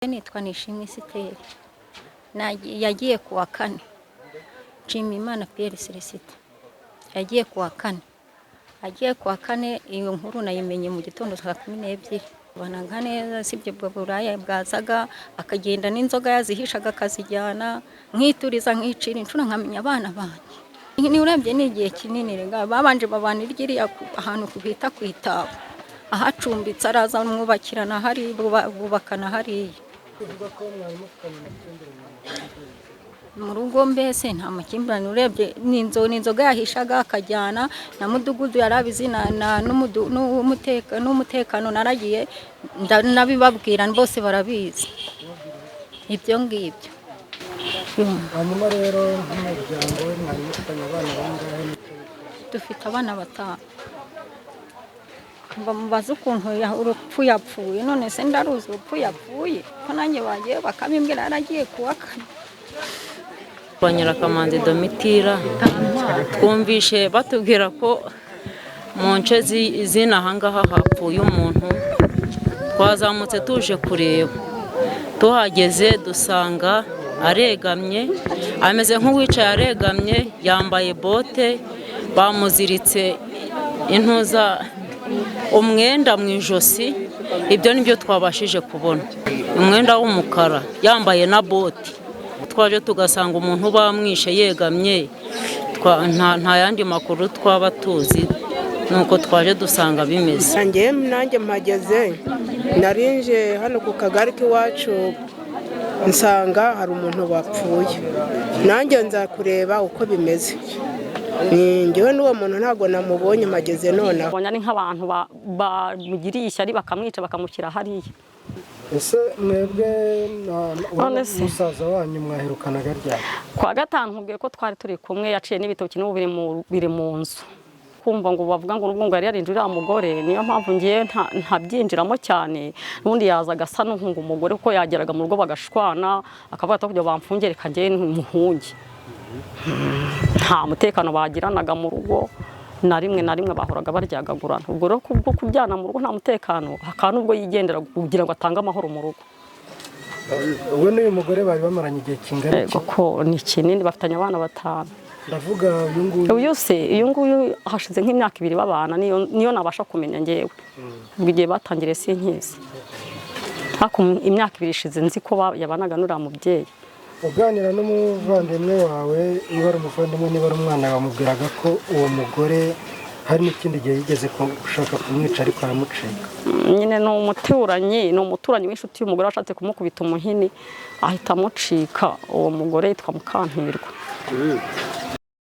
Nitwa Nishimwe Esiteri. Yagiye ku wa kane. Nshimiyimana Pierre Celestin yagiye ku wa kane. Agiye ku wa kane, iyo nkuru nayimenye mu gitondo saa 12. Banaga neza, sibyo? Ubwo buraya bwazaga akagenda n'inzoga yazihishaga akazijyana, nkituriza, nkicira inshuro, nkamenya abana banjye. Ni urebye ni igihe kinini. Rega babanje babana iryiriya ahantu bita ku Itaba, ahacumbitse, araza mwubakirana hari, bubakana hariya mu rugo. Mbese nta makimbirane, urebye ni inzoga yahishaga akajyana. Na mudugudu yarabizi n'umutekano. Naragiye nabibabwira, bose barabizi ibyo ngibyo. Hanyuma rero, nk'umuryango we, mwari mufitanye abana bangahe n'icyo? Dufite abana batanu. Bamubaza ukuntu urupfu yapfuye. None se ndaruzi urupfu yapfuye, ko nanjye bagiye bakabimbwira yaragiye kuwa kane. Kwa Nyirakamanzi Domitira, twumvishe batubwira ko mu nce z'ino ahangaha hapfuye umuntu. Twazamutse tuje kureba, tuhageze dusanga aregamye, ameze nk'uwicaye aregamye, yambaye bote, bamuziritse intuza, umwenda mu ijosi. Ibyo ni byo twabashije kubona, umwenda w'umukara, yambaye na bote. Twaje tugasanga umuntu bamwishe yegamye. Nta yandi makuru twaba tuzi, nuko twaje dusanga bimeze. Nanjye mpageze, narinje hano ku kagari k'iwacu, nsanga hari umuntu wapfuye, nanjye nza kureba uko bimeze. Njyewe n'uwo muntu ntabwo namubonye, mpageze nonaha. Mbonye ari nk'abantu bamugiriye ishyari, bakamwica, bakamushyira hariya. Ese mwebwe None se? musaza wanyu mwaherukanaga ryari? Kwa gatanu, nkubwiye ko twari turi kumwe, yaciye n'ibitoki, n'ubu biri mu nzu. Kumva ngo bavuga ngo n'ubwo ngo yari yarinze uriya mugore, niyo mpamvu ngiye ntabyinjiramo cyane. N'ubundi yazaga asa n'uhunga umugore, kuko yageraga mu rugo bagashwana, akavuga ati: "Kugira bamfunge, reka njye muhunge." Nta mutekano bagiranaga mu rugo na rimwe na rimwe, bahoraga baryagagurana. Ubwo rero kubwo kubyana mu rugo nta mutekano, hakaba n'ubwo yigendera kugira ngo atange amahoro mu rugo. Wowe n'uyu mugore bari bamaranye igihe kingana iki? Yego, ko ni kinini, bafitanye abana batanu. Ndavuga uyu nguyu. Uyu se, uyu nguyu hashize nk'imyaka 2 babana, niyo nabasha kumenya ngewe. Ubwo igihe batangiriye sinkizi, ariko imyaka 2 ishize nzi ko yabanaga n'uriya mubyeyi. Uganira n'umuvandimwe wawe, niba ari umuvandimwe, niba ari umwana, bamubwiraga ko uwo mugore hari n'ikindi gihe yigeze gushaka kumwica ariko aramucika. Nyine ni umuturanyi w'inshuti y'umugore washatse kumukubita umuhini, ahita amucika. Uwo mugore yitwa Mukampirwa.